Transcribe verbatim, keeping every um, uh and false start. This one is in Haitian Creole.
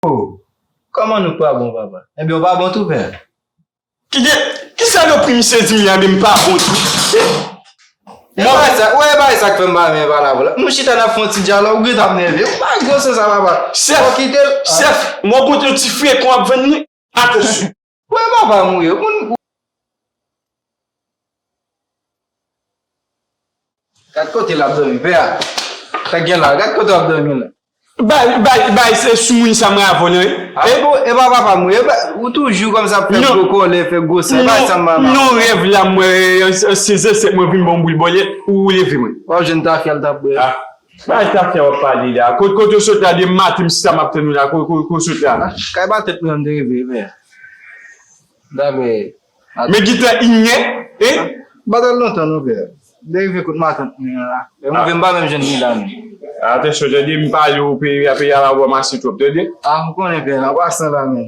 Oh, kòman nou pa bon, papa? Ebyen, w pa bon tou, pè. Ki gen, ki salopi misye di m la, men m pa bon tou. E bagay sa, wè, e bagay sa k fè m pa renmen pale avè w la. Nou chita n ap fè yon ti dyalòg, ou gentan ap nève. Ou pa gen sans sa, papa. Chèf, chèf, mwen konn yon ti frekan w ap vann li. Atansyon. Wè, papa, mouye. Moun. Gad kote l ap dòmi, pè a. Sa k gen la, gad kote w ap dòmi la. Bay, bay, bay, se soumoun sa mwen avè w lan, wi. E bon, e pa papa mwen, e pa, ou toujou kòmsi ap fè gwo kòlè, fè gwo san, e pa sa m pa. Non, rèv la, mwen, an sezè sèt mwen vin ban m boul bòlèt, ou leve mwen. W ap jwenn tafya l t ap bwè. Bay tafya w ap pale la. Kote, kote w sot la, de maten, m si sa m ap tann ou la, kote, kote, kote w sot la. Kay ba tèt mwen, m te rive, men. Dame. Men gita inyen, hein? Batay lontan non pè. Derive kot matant mwen an la. Move m pa menm jwenn li la non. Atansyon tande m pale w peyi a peyi a pa bò mache twòp tande. Ah m konnen pè an pasan la men.